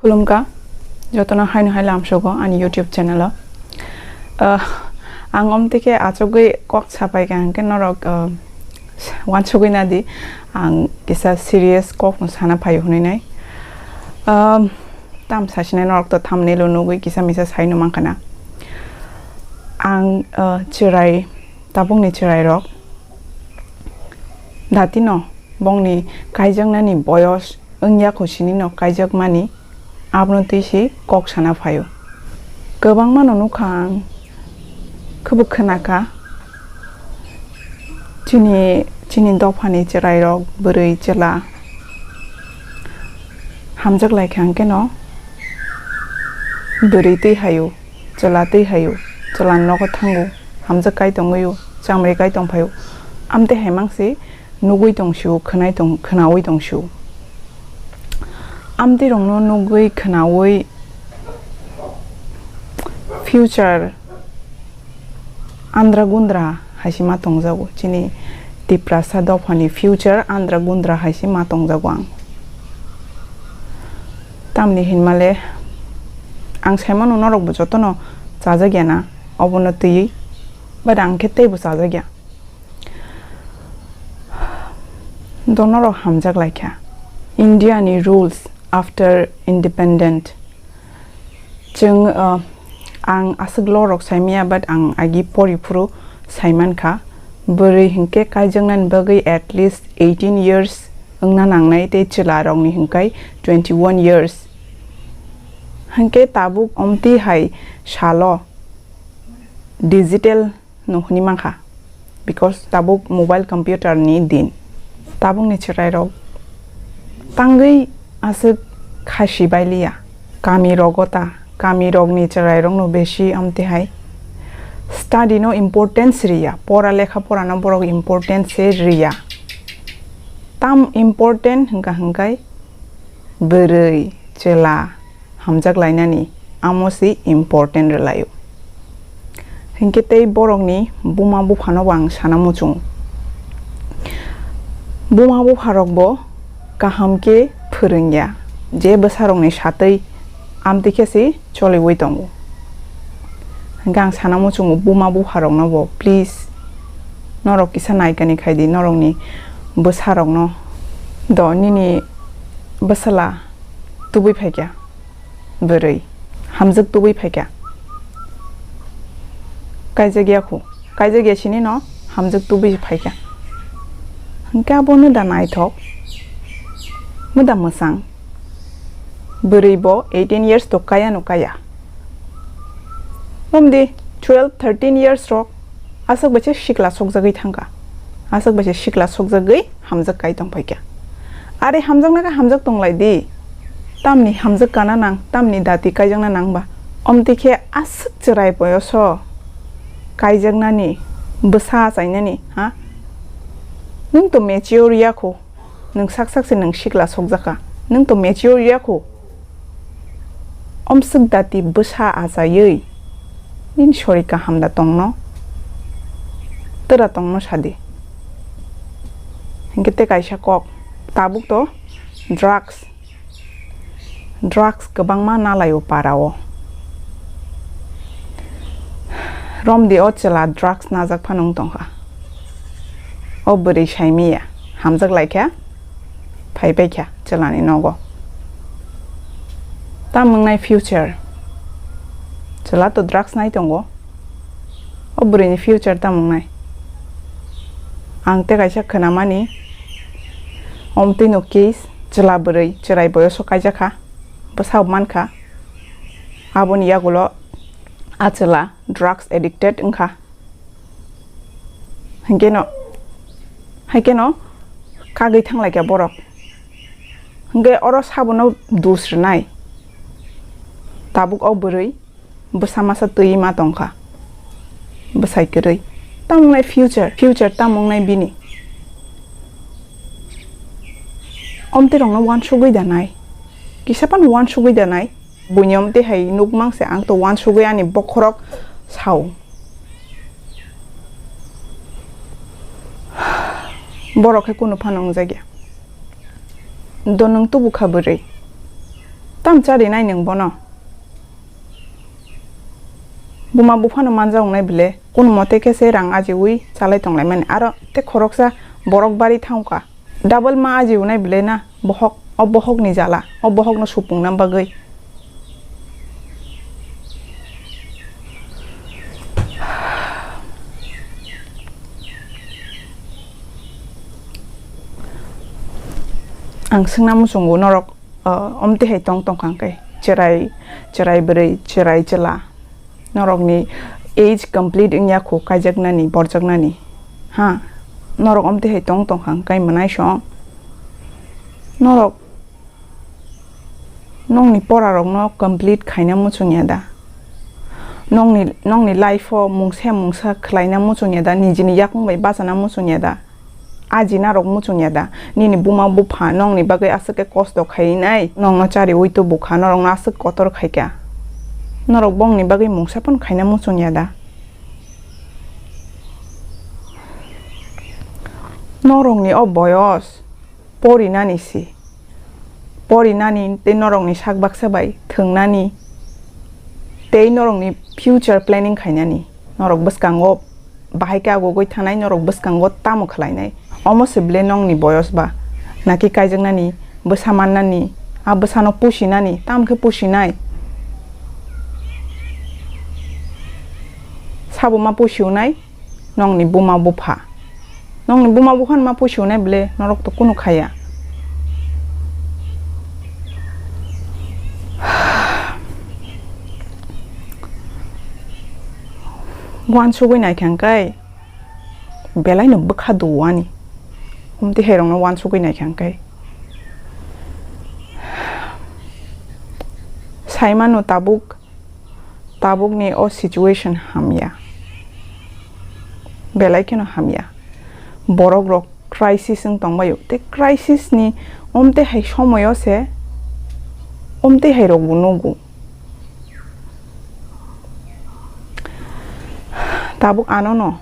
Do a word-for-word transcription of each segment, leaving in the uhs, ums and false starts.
Khulumkha, jotono haino hai lamsogo ani YouTube channel o. Ah, ang omtwi khe achugwi kok sapai kha, hwnkhe norok, ah, wansugwi nadi, ang kisa serious kokno sana phaio hwnwi nai. Um, tam sasinai norok to thumbnail o nugwi kisa misa saino mankha na. Ang, ah, chwrai, tabukni chwrairok datino bongni kaijaknani boyos wngya kho sinino kaijakmani, abono twi si kok sana phaio. Kwbangmano nukha ang, khwbo khwnakha. Chini, chini dophani chwrairok, bwrwi, chwla hamjak lai kha hwnkhe no bwrwi twi haio, chwla twi haio, chwlani nogo thango, hamjak kai tongwio, chamri kai tong phaio. Amtwi hai mangsi nugwi tong sio, khwnai tong, khwnaui tong sio. Amtwi rokno nugwi khwnaui future andra gundra hai se ma tongjago. Chini Tiprasa dophani future andra gundra hai se ma tongjago ang. Tamni hinmale ang saimano norokbo jotono chajakya na, obono twiwi, but ang khe teibo chajakya. Do norok hamjak lai kha. India ni rules after independent. Chwng, uh, ang aswk law rok saimaya, but ang agi pori phuru saimankha. Bwrwi hinkhe kaijaknani bagwi at least eighteen years wngna nangnai, tei chwla rokni hinkhai twenty one years. Hinkhe tabuk omtwi hai salo digital no hwnwi mankha, because tabuk mobile computer ni din. Tabukni chwrairok tangwi aswk khasi bailiya. Kami rogo ta, kami rokni chwrairokno besi amtwi hai study no importance riya, pora lekha porano borok importance se riya. Tam important hwnkha hwnkhe bwrwi, chwla, hamjak lainani, amo se important rwlaio. Hinkhe tei borokni buma buphano bo ang sana muchungo. Buma bupharokbo kaham khe phwrwngya, je bwsarokni satwi amtwi khe se choliui tongo. Hinkhe ang sana muchungo buma bupharokno bo, please, norok kisa naikani khaidi norokni bwsarokno. Do nini bwsala tubui phaikha, bwrwi hamjwk tubui phaikha. Kaijak ya khu, kaijak ya sini no hamjwk tubui phaikha. Hinkhe abo no da naithok, no da mwsang. Bwrwi bo eighteen years to kaya no kaya. Bumdi twelve, thirteen years rok aswk bai se sikla sokjagwi thangkha. Aswk bai se sikla sokjagwi hamjak kai tong phaikha. Are hamjakna khe hamjak tonglai di. Tamni hamjak kana nang, tamni dati kaijakna nang ba. Omtwi khe aswk chwrai boyoso kaijaknani, bwsa achainani, ha? Nwng to mature ya kho. Nwng sak sak se nwng sikla sokjakha. Nwng to mature ya kho. Omswk dati bwsa achaiwi nini sori kaham da tongno? Twra tongno sadi. Hinkhe tei kaisa kok, tabuk to drugs, drugs kwbangma nalaio para o. Romdi o chwla drugs najak phano wng tongkha. O bwrwi saimaya hamjak laikha, phaibaikha chwlani nogo. Tam wngnai future? Chwla to drugs nai tongo. O bwrwini future tam wngnai? Ang tei kaisa khwnamani, omtwino case, chwla bwrwi chwrai boyoso kaijakha, bwsa mankha. Aboni yagulo a chwla drugs addicted wngkha. Hinkeno, haikeno kagwi thanglaikha borok. Hinkhe oro sabono dus rwnai. Tabuk o bwrwi bwsa masa twi ma tongkha. Bwsai kwrwi. Tam wngnai future, future tam wngnai bini. Omtwi rokno uansugwi da nai. Kisa phano uansugwi da nai. Buini omtwi hai nukmang se ang to uansugwi ani bokhorok sao. Borok khe kunu phano wngjakya. Do nwng tubu kha bwrwi? Tam charinai nwng bono? Buma buphano manjak wngnai bwle, kunu mote khe se rang ajiwi chalai tonglaimani. Aro tei khoroksa borok bari thangkha. Double ma aji wngnai bwle na bohok, o bohokni jala, o bohokno supungna bagwi. Ang swngna muchungo norok, o, omtwi hai tong tongkha hwnkhe, chwrai, chwrai bwrwi, chwrai chwla, norokni age complete wngya kho kaijaknani, borjaknani, ha, norok omtwi hai tong tongkha hwnkhe mwnai song, norok nongni porarokno complete khaina muchungya da? Nongni, nongni life-o mungsa mungsa khlaina muchungya da? Nijini yakung bai bachana muchungya da? Ajinarok muchungya da? Nini buma bupha nongni bagwi aswk khe kosto khainai, nongno chariui tubukha, norokno aswk kotor khaikha. Norok bongni bagwi mungsa phano khaina muchungya da? Norokni o boyos porinani si. Porinani tei norokni sak baksa bai thwngnani tei norokni future planning khainani. Norok bwskango bahai khe agugwi thanai, norok bwskango tamo khlainai? Omo se bwle nongni boyos ba? Naki kaijaknani, bwsa mannani, a bwsano pusinani, tamo khe pusinai? Sabo ma pusi wnai? Nongni buma bupha. Nongni buma buphano ma pusi wnai bwle, norok to kunu khaya. Uansugwi naikha hwnkhe belaino bwkha duwani. Omtwi hairokno uansugwi naikha hwnkhe. Saimano tabuk Tabukni o situation hamya, belai kheno hamya. Borok rok crisis wng tongbaio, tei crisis ni omtwi hai somoyo se omtwi hai rokbo nugo. Tabuk anono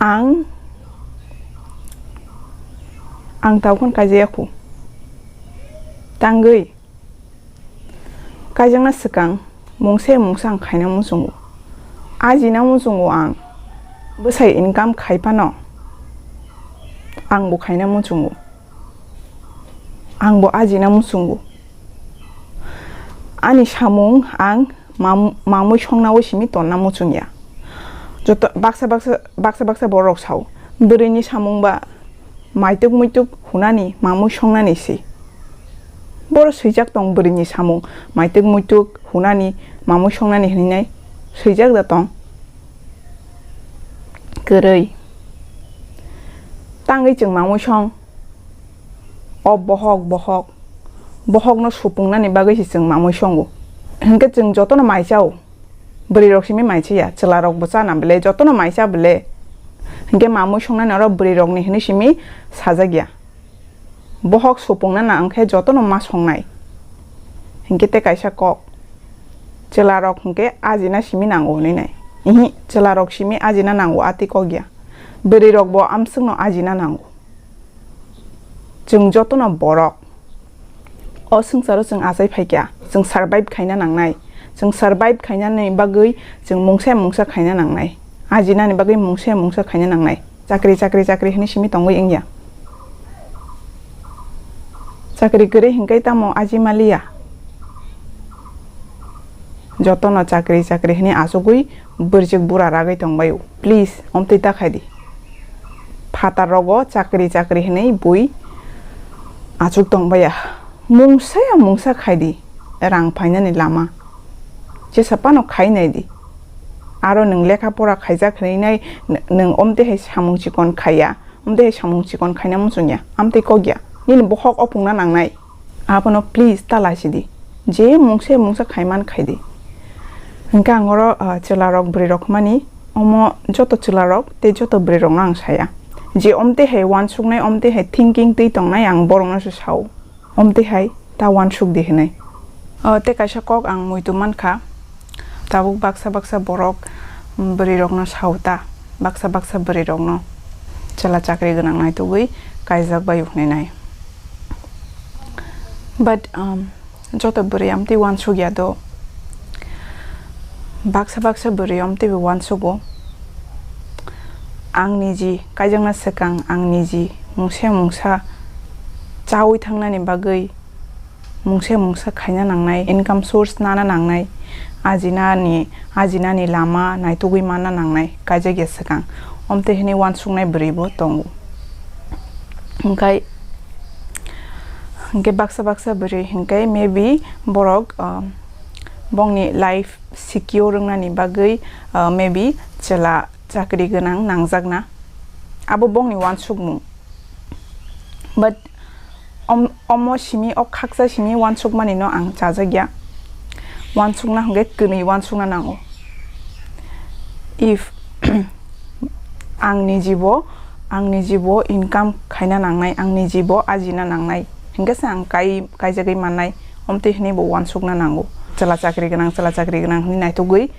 ang, ang tabukno kaijaya khu tangwi. Kaijakna swkang mungsa mungsa ang khaina muchungo, ajina muchungo ang. Bwsai income khai phano ang bo khaina muchungo, ang bo ajina muchungo. Ani samung ang mam-, mamwi songnaui simi tonna muchungya. Joto baksa baksa, baksa baksa borok sao, bwrwini samung ba maituk muituk hunani mamwi songnani si. Boro swijak tong bwrwini samung maituk muituk hunani mamwi songnani hinwi nai swijak da tong. Kwrwi. Tangwi chwng mamwi song. O bohok, bohok. Bohokno supungnani bagwi se chwng mamwi songo. Hinkhe chwng jotono mai chao. Bwrwi rok simi mai chaya, chwla rok bo chana bwle, jotono mai cha bwle. Hinkhe mamwi songnani oro bwrwi rokni hinwi simi sajak ya. Bohok supungna nang khe jotono ma songnai. Hinkhe tei kaisa kok, chwla rok hinkhe ajina simi nango hinwi nai. Ihi, chwla rok simi ajina nango, a tei kok ya. Bwrwi rok bo amswkno ajina nango. Chwng jotono borok. O swngcharo chwng achai phaikha, chwng survive khaina nangnai. Chwng survive khainani bagwi chwng mungsa mungsa khaina nangnai. Ajinani bagwi mungsa mungsa khaina nangnai. Chakri, chakri, chakri hinwi simi tongwi wngya. Chakri kwrwi hinkhe tamo aji maliya? Jotono chakri, chakri hinwi achugwi bwrwchwk bura ragwi tongbaio. Please, omtwi ta khai di. Phatar rogo chakri chakri hinwi bui achuk tong baya. Mungsa ya mungsa khai di rang phainani lama. Jesa phano khai nai di. Aro nwng lekha pora khaijak hinwi nai n-, nwng omtwi hai samung chikon khaiya, omtwi hai samung chikon khaina muchungya, amtwi kokya. Nini bohok opungna nangnai. Abono please ta laisidi. Je mungsa mungsa khaiman khaidi. Hwnkhe ang oro, ah, chwlarok bwrwirok hwnmani, omo joto chwlarok tei joto bwrwirokno ang saya. Je omtwi hai uansuknai, omtwi hai thinking twi tongnai, ang borokno se sao. Omtwi hai ta uansukdi hwnwi. O, tei kaisa kok ang muitu mankha. Tabuk baksa baksa borok, mm, bwrwirokno sao ta, baksa baksa bwrwirokno chwla chakri gwnang naitugwi kaijak bai hwnwi nai. But, um, joto bwrwi amtwi uansukya do. Baksa baksa bwrwi amtwi bo uansugo. Ang niji kaijakna swkang, ang niji mungsa mungsa chaui thangnani bagwi mungsa mungsa khaina nangnai, income source nana nangnai, ajinani, ajinani lama naitugwi manna nangnai, kaijakya swkang. Amtwi hwnwi uansuknai bwrwi bo tongo. Hwnkhe, hwnkhe baksa baksa bwrwi hwnkhe maybe borok, uh, bongni life secure wngnani bagwi, uh, maybe chwla chakri gwnang nangjakna. Abo bongni uansukmung. But om-, omo simi, o khaksa simi uansukmani no ang chajakya. Uansukna hwnkhe kwnwi uansukna nango. If ang niji bo, ang niji bo income khaina nangnai, ang niji bo ajina nangnai, hwnkhe se ang kai-, kaijagwi mannai, omtwi hwnwi bo uansukna nango. Chwla chakri gwnang, chwla chakri gwnang hwnwi naitugwi,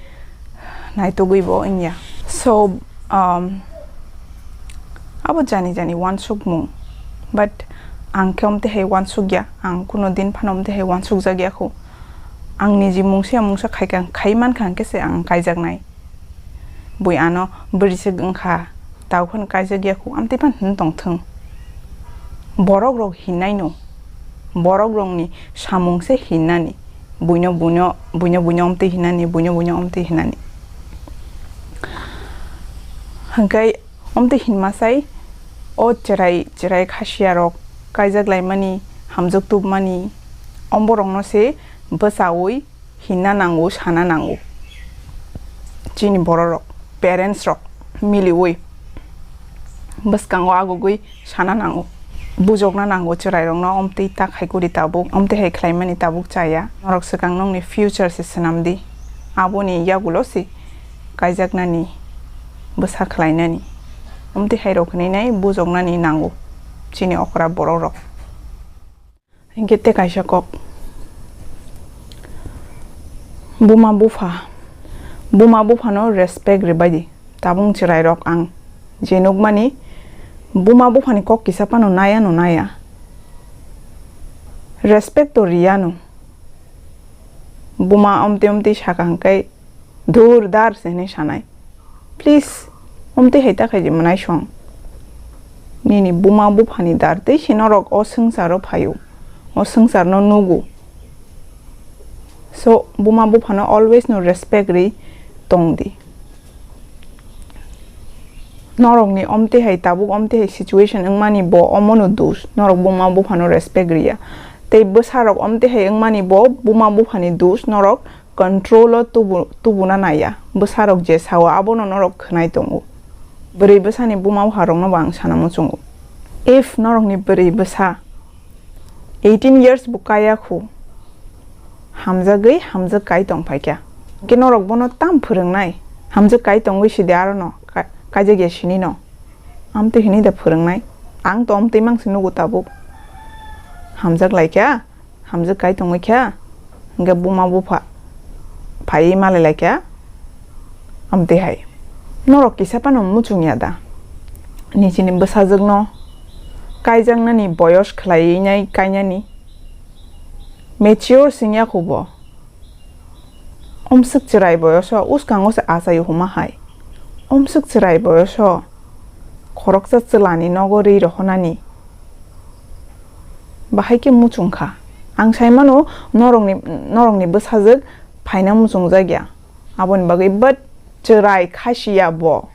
naitugwi bo wngya. So, um, abo jani jani uansukmung. But ang khe omtwi hai uansukya, ang kuno din phano omtwi hai uansukjakya kho. Ang niji mungsa mungsa khaikha, khai mankha hwnkhe se ang kaijaknai. Bui ano bwrwisik wngkha, tau phano kaijakya khu, amtwi phano hwn tongthwng. Borok rok hinnaino, borok rokni samung se hinnani, buino buino, buino buino amtwi hinnani, buino buino amtwi hinnani. Hwnkhe amtwi hinmasai o chwrai, chwrai khasiya rok kaijak laimani, hamjak tubmani, omborokno se bwchaui hinna nango, sana nango. Chini bororok, parents rok miliui bwskango agugui sana nango. Bujokna nango chwrairokno, omtwi ta khai kuri tabuk, omtwi hai khlaimani tabuk chaya. Norok swkang nokni future se swnamdi. Aboni yagulo se kaijaknani, bwsa khlainani. Omtwi hai rok hinwi nai bujoknani nango chini okra bororok. Hinkhe tei kaisa kok. Buma bupha. Buma buphano respect rwbaidi. Tabung chwrairok ang je nukmani, buma buphani kok kisa phano naya no naya. Respect to riyano. Buma omtwi omtwi saka hwnkhe dur dar se hinwi sanai. Please, omtwi hai ta khaidi mwnaisong. Nini buma buphani dar tei se norok o swngcharo phaio, o swngcharno nugo. So, buma buphano always no respect ri tongdi. Norokni omtwi hai tabuk omtwi hai situation wngmani bo omono dos, norok buma buphano respect riya. Tei bwsarok omtwi hai wngmani bo buma buphani dos, norok control o tubu-, tubuna naiya. Bwsarok je sao abono norok khwnai tongo. Bwrwi bwsani buma bupharokno bo ang sana muchungo. If norokni bwrwi bwsa eighteen years bo kaya khu, hamjagwi hamjak kai tong phaikha. Hwnkhe norok bono tam phwrwngnai? Hamjak kai tongwi sidi arono ka-, kaijakya sinino. Amtwi hinwi da phwrwngnai? Ang to amtwi mangsi nugo tabuk. Hamjak laikha, hamjak kai tongwi kha, hwnkhe buma bupha phaiwi malai laikha, amtwi hai. Norok kisa phano muchungya da? Nijini bwsajwkno kaijaknani boyos khlaiwi nai kainani mature singya khubo. Omswk chwrai boyoso uskango se achai huma hai. Omswk chwrai boyoso khoroksa chwlani nogo ri rohonani. Bahai khe muchung kha. Ang sai mano norokni, norokni bwsajwk phaina muchungjak ya. Aboni bagwi but chwrai khasiya bo.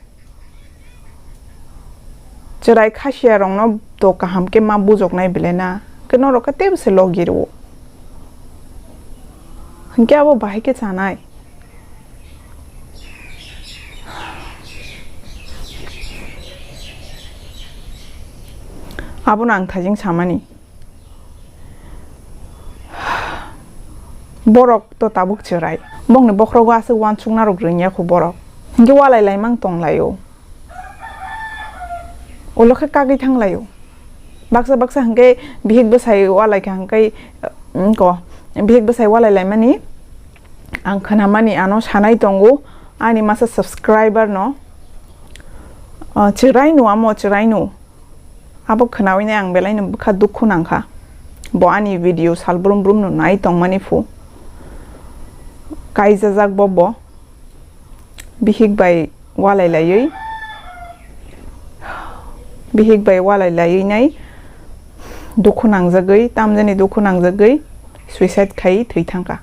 Chwrai khasiya rokno to kaham khe ma bujoknai belai na, hwnkhe norok khe teibo se logi rwo. Hwnkhe abo bahai khe chanai. Abono ang thajing samani. Borok to tabuk chwrai. Bokni bokhorogo aswk uansukna rok rwngya kho borok. Hinkhe walai laimang tong laio. Ulo khe kagwi thang laio. Baksa baksa hinkhe bihik bwsai walai kha hinkhe, mm, ko, bihik bwsai walai laimani ang khnamani ano sanai tongo ani masa subscriber no, ah, chwrai no amo chwrai no. Abo khnaui nai ang belai no bwkha dukhu nang kha. Bo ani video sal brum brum no nai tongmani phu. Kaijajak bo bo. Bihik bai walai laiwi. Bihik bai walai laiwi nai. Dukhu nangjagwi, tamjani dukhu nangjagwi suicide khai thwi thangkha.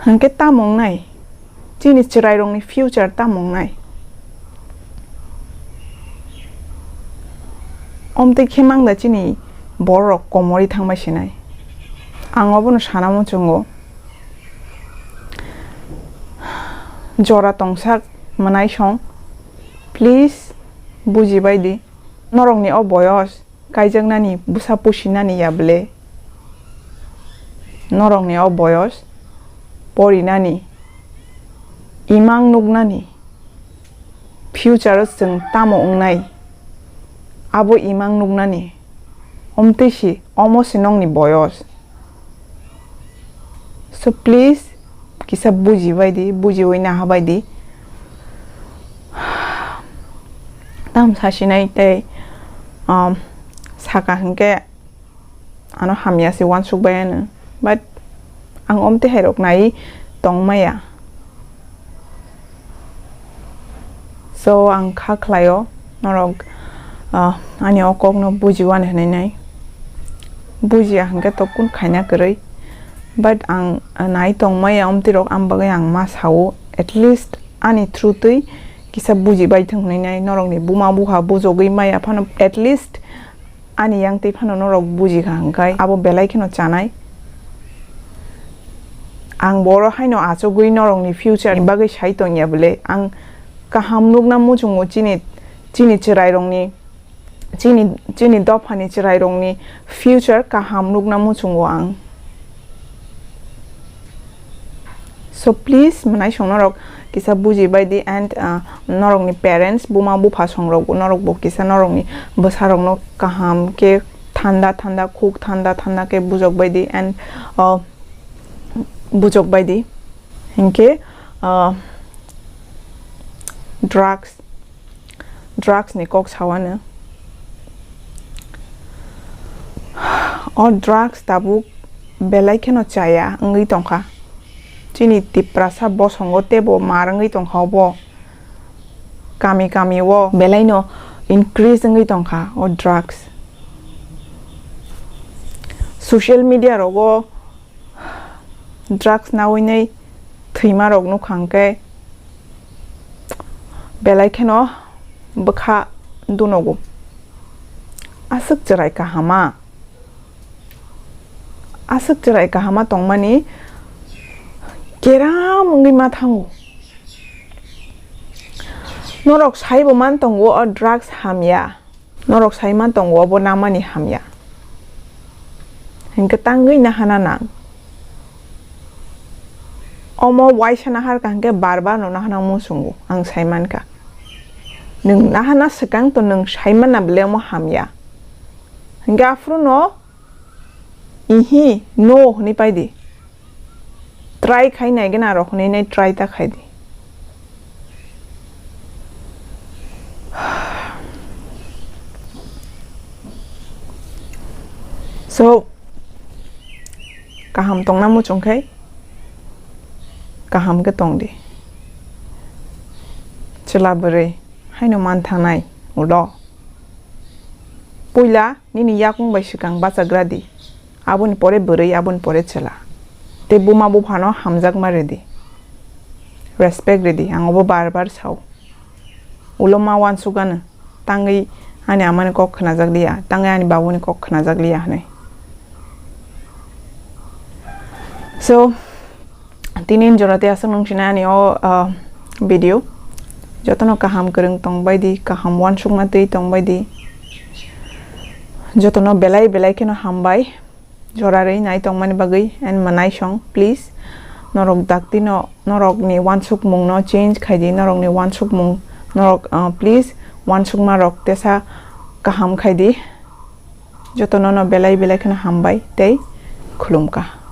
Hwnkhe tamo wngnai? Chini chwrairokni future tamo wngnai? Omtwi khe mang da chini bororok komorwi thangbai sinai? Ang obono sana muchungo. Jora tongsak mwnai song, please bujibai di. Norokni o boyos kaijaknani, bwsa pusinani ya bwle? Norokni o boyos porinani, imang nuknani, future o chwng tamo wngnai, abo imang nuknani, omtwi si, omo se nokni boyos. So please, kisa bujibai di, bujiwi nahabai di. Tam sasinai tei, um, saka hwnkhe ano hamya se uansukbai ano. But ang omtwi hairok nai tongmaya. So, ang kha khlaio, norok, ah, ani o kokno bujiwani hwnwi nai. Bujiya hwnkhe to kun khaina kwrwi. But ang, ah, nai tongmaya omtwi rok, ang bagwi ang ma sao. At least ani through twi kisa bujibai thwng hwnwi nai. Norokni buma bupha bujogwi maya phano at least ani yang twi phano norok bujikha hwnkhe abo belai kheno chanai. Ang boro haino achugwi norokni future ni bagwi sai tongya bwle. Ang kaham nukna muchungo chini, chini chwrairokni, chini, chini dophani chwrairokni future kaham nukna muchungo ang. So please, mwnaisong norok kisa bujibai di and, ah, norokni parents, buma bupha songrok, norok bo kisa norokni bwsarokno kaham khe thanda thanda, khuk thanda thanda khe bujokbai di and, ah, bujokbai di. Hinkhe, ah, drugs, drugs ni kok sawano. O drugs tabuk belai kheno chaya wngwi tongkha. Chini Tiprasa bosongo teibo mar wngwi tongkha obo. Kami kami o belaino increase wngwi tongkha o drugs. Social media rogo drugs nawi nai thwima rok nukha hwnkhe belai kheno bwkha dunogo. Aswk chwrai kahama, aswk chwrai kahama tongmani keram wngwi ma thango. Norok saibo man tongo o drugs hamya. Norok sai man tongo, obo namani hamya. Hinkhe tangwi nahana nang. Omo waisa naharkha hinkhe bar bar no nahana muchungo, ang sai mankha. Nwng nahana swkang to nwng sai manna bwle omo hamya. Hinkhe aphuru no ihi, no hwnwi pai di. Try khai nai gana rok hwnwi nai try ta khai di. So, kaham tongna muchung khai, kaham khe tong di. Chwla bwrwi haino man thangnai ulo. Puila nini yakung bai swkang bachagra di. Aboni pore bwrwi, aboni pore chwla. Tei buma buphano hamjakma rwdi. Respect rwdi, ang obo bar bar sao. Ulo ma uansukgano, tangwi ani amani kok khwnajak liya, tangwi ani babuni kok khwnajak liya hwnwi. So, tini jora tei aswk nung sinai ani o, ah, video. Jotono kaham kwrwng tongbai di, kaham uansukma twi tongbai di. Jotono belai belai kheno hambai. Jora rwi nai tongmani bagwi and mwnaisong, please. Norok dakti no, norokni uansukmung no change khai di, norokni uansukmung, norok, ah, please, uansukma rok tesa kaham khai di. Jotono no belai belai kheno hambai tei khulumkha.